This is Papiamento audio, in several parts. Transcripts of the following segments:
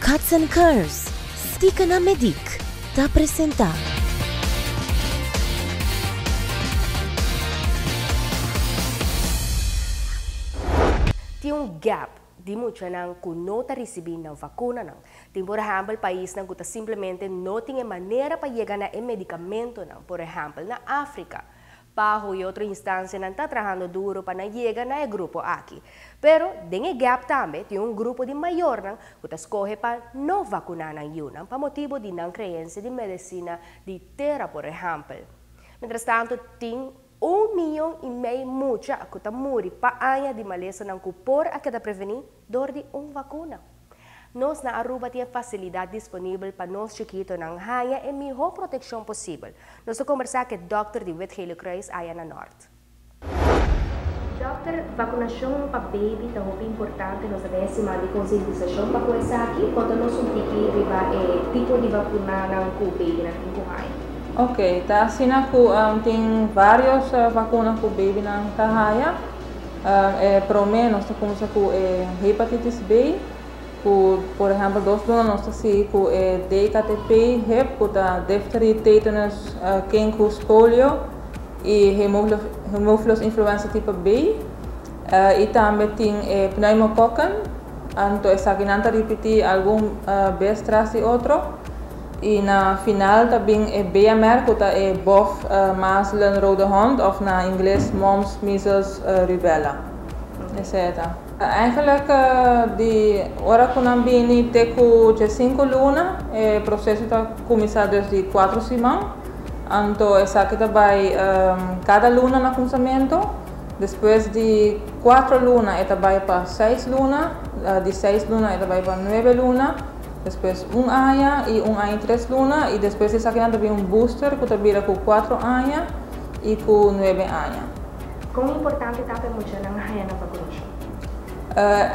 Cuts and Curves, Sticana Medic, ta presenta. Tin un gap di muchanan ku no ta risibí nan vakunanan. Tin por ehèmpel paisnan ku ta simplemente no tin e manera pa yega na e medikamentonan, por ehèmpel na Afrika. PAHO i otro instansianan ta trahando duro pa nan yega na e grupo aki. Pero den e gap tambe tin un grupo di mayornan ku ta skohe pa no vakuná nan yunan pa motibu di nan kreensia di medesina di tera por ehèmpel. Mientrastantu tin un miyon i mei mucha ku ta muri pa aña di malesanan ku por a keda prevení dor di un vakuna. Nos na Aruba tin e facilidad disponibel pa nos chikitonan haya e miho proteccion posibel. Nos ta combersa cu e dokter di Wit Gele Kruis aya na Noord. Dokter, vacunacion pa baby ta hopi importante, nos ta den e siman di concientisacion pa cu esaki. Conta nos un tiki riba e tipo di vacunanan cu babynan tin cu haya. Ok, ta asina cu tin varios vacuna cu babynan ta haya. E prome nos ta cuminsa cu e hepatitis B, cu por ehempel dos luna nos ta sigui cu e DKTP hep cu ta difterie, tetanus, kinkhoest, polio y hemophilus influenza tipo B. Y tambe tin e pneumokokken, anto esakinan ta ripiti algun bes tras di otro. Y na final ta bin e BMR cu ta e bof, mazelen, rode hond of na ingles mumps, measles, rubella. Esey ta. Eigenlijk di ora cu nan bini te cu 15 luna e proceso ta cuminsa dus di 4 siman. Anto esaki ta bay cada luna na cuminsamento. Despues di 4 luna e ta bay pa 6 luna, di 6 luna e ta bay pa 9 luna. Despues un aña y un aña y 3 luna y despues di esaki nan ta bin un booster cu ta bira cu 4 aña y cu 9 aña. Con importante ta pa e muchanan haya nan vacunacion?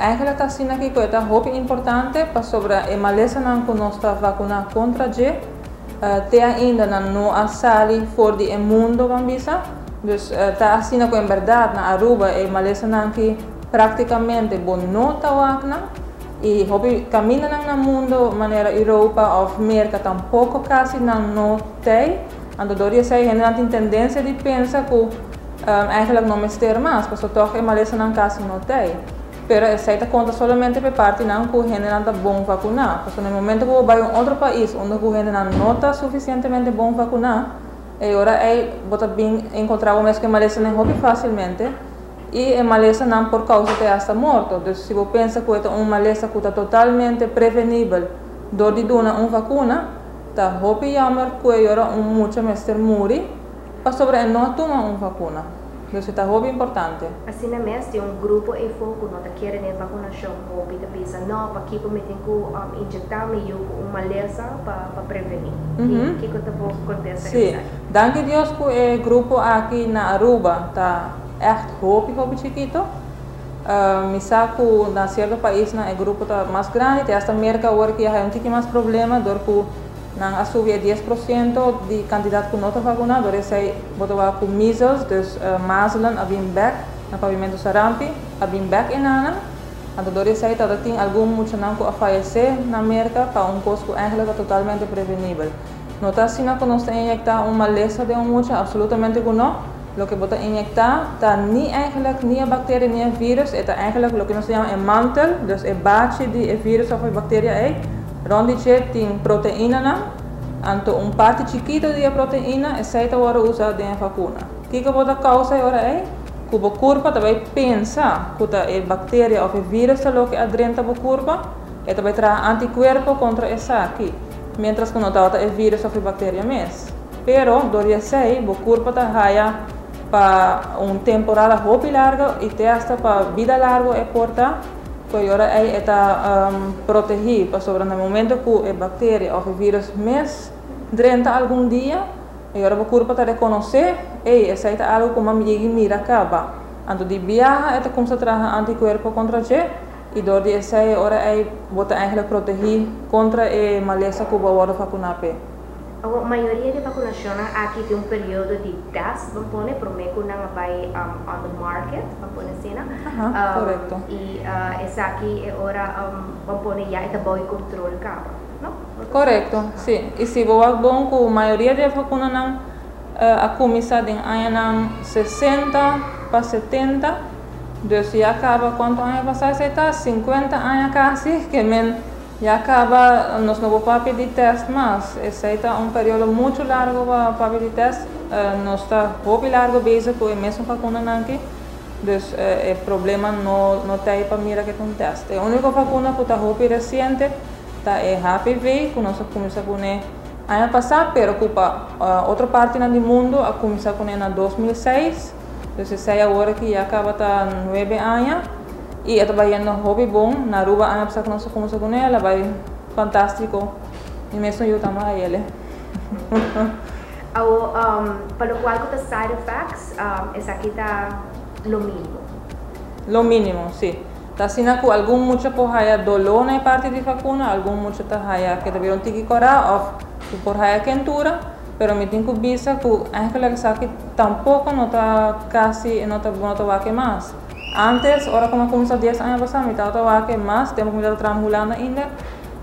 Eigenlijk ta asina aki cu e ta hopi importante pasobra e malesanan cu nos ta vacuna contra dje te ainda nan no a sali for di e mundo ban bisa. Dus ta asina cu en berdad na Aruba e malesanan aki practicamente bo no ta wak nan. Y hopi camindanan na mundo manera Europa of Merca tampoco casi nan no tey. Anto door di esey hendenan tin tendencia di pensa cu eigenlijk no mester mas, pasobra toch e malesanan casi no tey. Pero esey ta conta solamente pa e partinan cu hendenan ta bon vacuna. Pasobra na e momento cu bo bay un otro pais unda cu hendenan no ta suficientemente bon vacuna, e ora ey bo ta bin encontra bo mes cu e malesanan hopi facilmente. Y e malesanan por causa te hasta morto. Dus si bo pensa cu e ta un malesa cu ta totalmente prevenibel door di duna un vacuna, ta hopi jammer cu e ora un mucha mester muri pasobra e no a tuma un vacuna. Dus e ta hopi importante. Asina mes tin un grupo eyfo cu no ta kere den vacunacion. Hopi ta bisa, no, pakico mi tin cu inyecta mi yu cu un malesa pa preveni? Kico ta bo contesta riba Si. esaki? Danki Dios cu e grupo aki na Aruba ta echt hopi hopi chikito. Mi sa cu na cierto paisnan e grupo ta mas grandi, te hasta Merca awor ki a haya un tiki mas problema door cu nan a subi e 10% di cantidad cu no ta vacuna, door esey bo ta wak cu measles, dus mazelen a bin bek na pavimento sarampi, a bin bek enanan. Anto door esey tabata tin algun muchanan cu a fayece na Merca pa un cos cu eigenlijk ta totalmente prevenibel. No ta asina cu nos ta inyecta un malesa den un mucha, absolutamente cu no. Loke bo ta inyecta ta ni eigenlijk ni e bacteria ni e virus, e ta eigenlijk loke nos ta yama e mantel, dus e bachi di e virus of e bacteria ey. Rond di dje tin proteinanan, anto un parti chikito di e proteina esey ta wordo usa den e vacuna. Kico bo ta causa e ora ey? Cu bo curpa ta bay pensa cu ta e bacteria of e virus ta loke a drenta bo curpa, e ta bay traha anticuerpo contra esaki, mientras cu no tabata e virus of e bacteria mes. Pero door di esey bo curpa ta haya pa un temporada hopi largo y te hasta pa bida largo e por ta, cu e ora ey e ta protehi, pasobra na momento cu e bacteria of e virus mes drenta algun dia, e ora bo curpa ta reconoce, ey, esey ta algo cu mami yegi mira caba. Anto di biaha e ta cuminsa traha anticuerpo contra dje y door di esey e ora ey bo ta eigenlijk protehi contra e malesa cu bo a wordo vacuna p'e. E mayoria di vacunacion aki tin un periodo di test, ban pone, prome cu nan bay on the market, ban pone asina. Aha, corecto. Y esaki e ora ban pone ya e ta bou control caba, no? Corecto, si. Y si bo bon cu mayoria di vacunanan a cuminsa den aña 60 pa 70, dus ya caba cuanto aña pasa ta 50 aña casi, kiermen ya caba nos no por pidi test mas. Esey ta un periodo mucho largo pa pidi test. Nos ta hopi largo bezig cu e mesun vacuna aki. Dus e problema no ta pa mira cu un test. E unico vacuna cu ta hopi reciente ta e HPV, cu nos a cuminsa cu aña pasa, pero cu pa otro parti di mundo a cuminsa cu na 2006. Dus esey awor cu ya caba ta 9 aña. Y ta bayendo hopi bon. Na Aruba aña pasa cu nos a cuminsa cu el a bay fantastico. Y mes yo tambe el. O, pa loke cu ta side effects, esaki ta lo minimo. Lo minimo, si. Ta asina cu algun mucha por haya dolor na parti di vacuna, algun mucha ta haya cu ta un tiki cora of por haya kentura, pero mi tin cu bisa cu eigenlijk esaki tampoco no ta casi no ta wak mas. Antes, ora cu mi a cuminsa 10 aña pasa, mi tabata wak mas, tempo cu mi tabata traha ainda,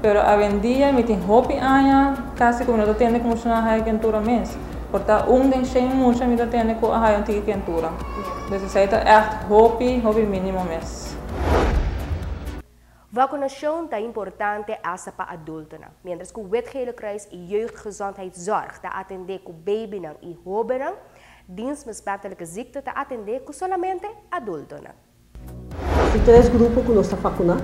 pero awendia mi tin hopi aña, casi cu no ta tende cu mucha haya kentura mes. Por ta un den 100 mucha mi ta tende cu haya un tiki kentura. Dus esey ta echt hopi, hopi minimo mes. Vacunacion ta importante hasta pa adultonan. Mientras cu Wit Gele Kruis y Jeugdgezondheidszorg ta atende cu babynan y hobennan, Dienst Besmettelijke Ziekte ta atende cu solamente adultonan. Tin tres grupo cu nos ta vacuna.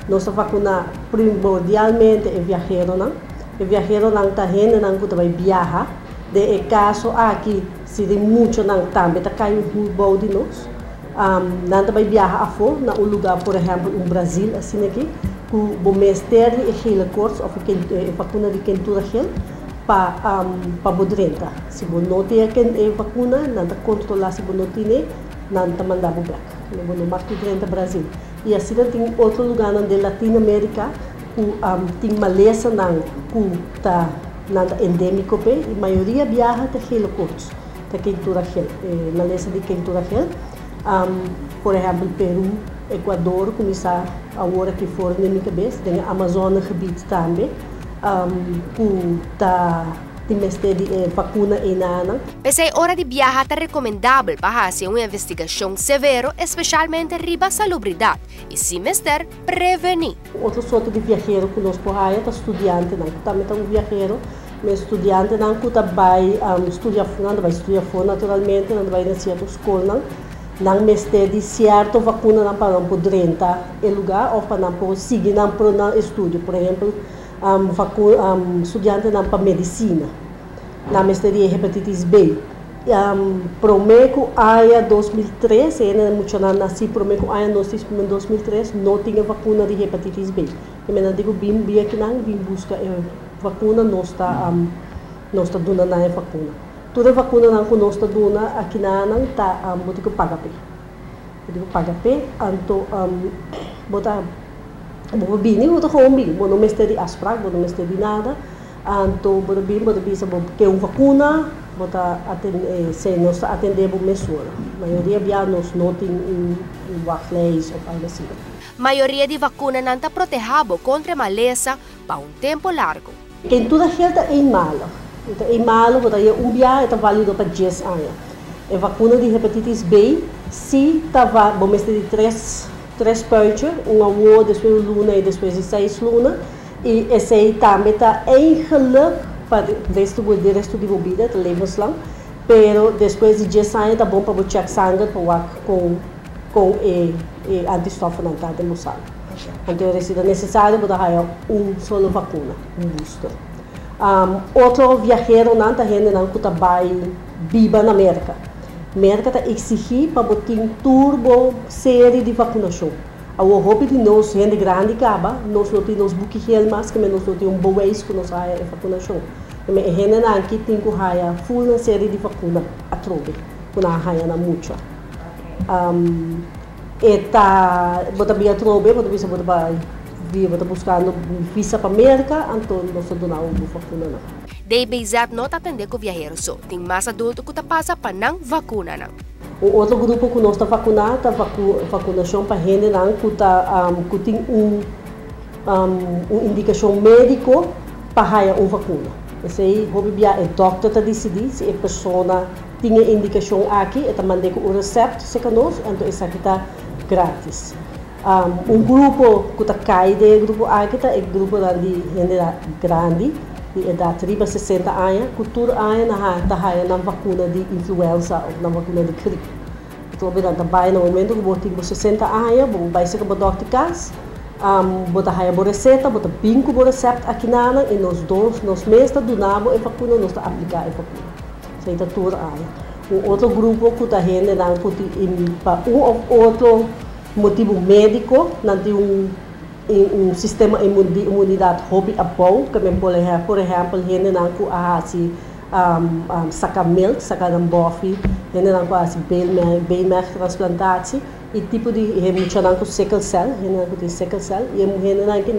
Nos ta vacuna primordialmente e viaheronan. E viaheronan ta hendenan cu ta bay viaha. Den caso aki, si tin muchanan tambe ta cay bou di nos. Nan ta bay viaha afo na un lugar, por ehempel, un Brasil, asina aki, cu bo mester e gele koorts of e vacuna di kentura geel pa bo drenta. Si bo no tin e vacuna, nan ta controla, si bo no tin, nan ta manda bo bek. Bo no mag drenta Brasil. Y asina tin otro lugar na Latinoamérica cu tin malesanan cu ta nan ta endemico pe, y mayoria biaha ta gele koorts, ta kentura geel, malesa di kentura geel. Por ehempel, Peru, Ecuador, cuminsa awor aki for na mi cabes, tin Amazonegebied tambe, cu ta tin mester di vacuna einan. P'esey ora di biaha ta recomendabel pa haci un investigacion severo, especialmente riba salubridad, y si mester preveni. Otro sorto di viahero cu nos por haya ta studiantenan, tambe ta un viahero, mas studiantenan cu ta bay studia, nan bay studia afo naturalmente, nan bay na cierto scol, nan mester di cierto vacuna pa nan por drenta e lugar of pa nan por sigui nan pro nan estudio. Por ehempel, studiantenan pa medicina, nan mester di hepatitis B. Prome cu aña 2003, ainda muchanan naci prome cu aña 2003, no tabatin vacuna di hepatitis B. Y mi digo, bin bin aki nan, bin busca e vacuna, nos ta duna nan e vacuna. Tur vacunanan cu nos ta duna aki nan ta bo tin cu paga pe. Bo tin cu paga pe, anto bo ta bo bini, bo ta gewoon bin, bo no mester di afspraak, bo no mester di nada. Anto bo bin, bo bisa bo kier un vacuna, bo ta atende, si nos ta atende bo mesora. Mayoria bia nos no tin un wachtlijst of algo asina. Mayoria di vacunanan ta proteha bo contra malesa pa un tempo largo. Kentura geel ta eenmalig. Ta eenmalig, bo ta un biaha, ta valido pa 10 aña. E vacuna di hepatitis B, si ta bo mester di tres spuitje, un awo, despues un luna y despues di 6 luna. Y esey tambe ta eigenlijk pa resto di bida, ta levenslang. Pero despues di 10 aña ta bon pa check sanger pa wak con e antistoffen ta den sanger. Anto, si ta necesario, bo ta un solo vacuna, un booster. Otro viaheronan ta hendenan cu ta bay biba na Merca. Merca ta exigi pa bo tin tur bo serie di vacunacion. Awor hopi di nos hende grandi caba, nos no tin nos buki geel mas, cu nos no tin un bewijs cu nos haya e vacunacion. E hendenan aki tin cu haya full na serie di vacuna atrobe, cu nan haya na mucha. E ta bo ta bin atrobe, bo ta bisa bo ta bay, bo ta buscando visa pa Merca, anto nos ta duna un vacuna nan. DBZ no ta atende cu viahero so, tin mas adulto cu ta pasa pa nan vacuna nan. Un otro grupo cu nos ta vacuna ta vacunacion pa hendenan cu tin un indicacion medico pa haya un vacuna. Esey hopi bia e dokter ta dicidi si e persona tin e indicacion aki, e ta manda un recept serca nos, anto esaki ta gratis. Un grupo cu ta cay den e grupo aki ta e grupo di hende grandi, di edad riba 60 aña, cu tur aña ta haya nan vacuna di influenza of nan vacuna di griep. Anto, bo ta bay na momento cu bo tin 60 aña, bo bay serca bo dokter cas, bo ta haya bo receta, bo ta bin cu bo recept aki nan y nos dos, nos mes ta duna bo e vacuna, nos ta aplica e vacuna. Esey ta tur aña. Un otro grupo cu ta hendenan cu tin pa un of otro motibo medico, nan tin un sistema di inmunidad hopi abou, cu por ehempel, hendenan cu a hasi saca milt, saca nan bofi, hendenan cu a hasi beenmergtransplantatie, e tipo di muchanan cu sickle cell, hendenan cu tin sickle cell, y hendenan cu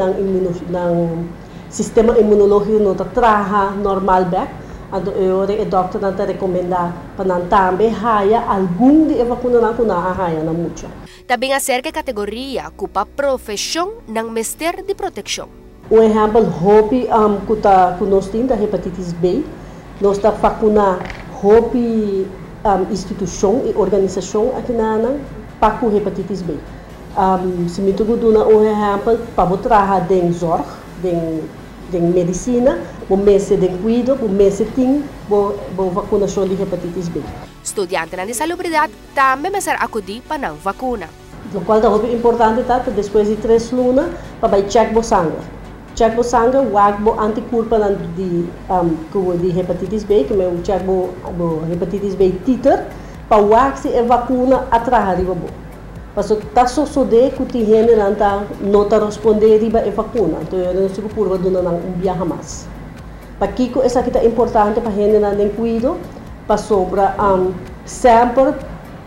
nan sistema inmunologico no ta traha normal bek, anto e dokter ta recomenda pa nan tambe haya algun di e vacunanan cu nan a haya na mucha. Tambe acerca categoria cu pa profesion nan mester di proteccion. Un ehempel hopi cu ta cu nos tin ta hepatitis B. Nos ta vacuna hopi institucion y organisacion aki na nan pa cu hepatitis B. Si mi tin cu duna un ehempel, pa bo traha den zorg, den medicina, bo mester den cuido, bo mester tin bo vacunacion di hepatitis B. Studiantenan di salubridad tambe mester acudi pa nan vacuna. Locual ta hopi importante ta despues di 3 luna pa bay check bo sanger. Check bo sanger, wak bo anticuerpo di hepatitis B, cu ta check bo hepatitis B titer, pa wak si e vacuna a traha riba bo. Paso ta sosode cu tin hende nan ta no ta responde riba e vacuna. Anto nos ta purba duna nan un biaha mas. Pakico esaki ta importante pa hendenan den cuido, pasobra semper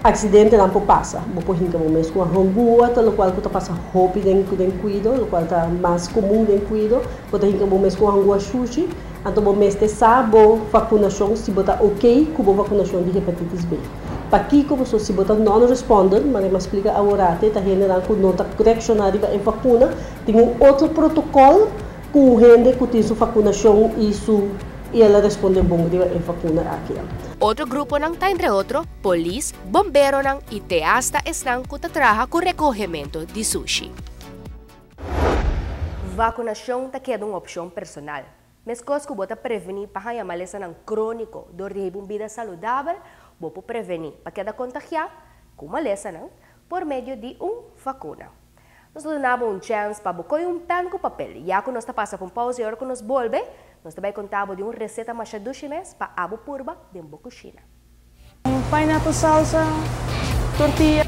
accidentenan por pasa. Bo por hinca bo mes cu hangua, ta locual cu ta pasa hopi den cuido, locual ta mas comun den cuido, bo ta hinca bo mes cu hangua sushi, anto bo mester sa bo vacunacion si bo ta ok cu bo vacunacion di hepatitis B. Pakico bo si bo ta non-responder, mas mi a splica awor, ta hendenan cu no ta reacciona riba e vacuna, tin un otro protocol cu hende cu tin su vacunacion y el a responde bon riba e vacuna aki. Otro gruponan ta entre otro polis, bomberonan y te hasta esnan cu ta traha cu recogemento di sushi. Vacunacion ta keda un opcion personal. Mescos cu bo ta preveni pa haya malesanan cronico door di un bida saludabel, bo por preveni pa keda contagia cu malesanan por medio di un vacuna. Nos ta duna un chance pa coy un pen cu papel. Ya cu nos ta pasa pa un pausa y ora cu nos bolbe, nos ta bay conta di un receta masha dushi mes pa abo purba den bo cushina. Pineapple salsa, tortilla.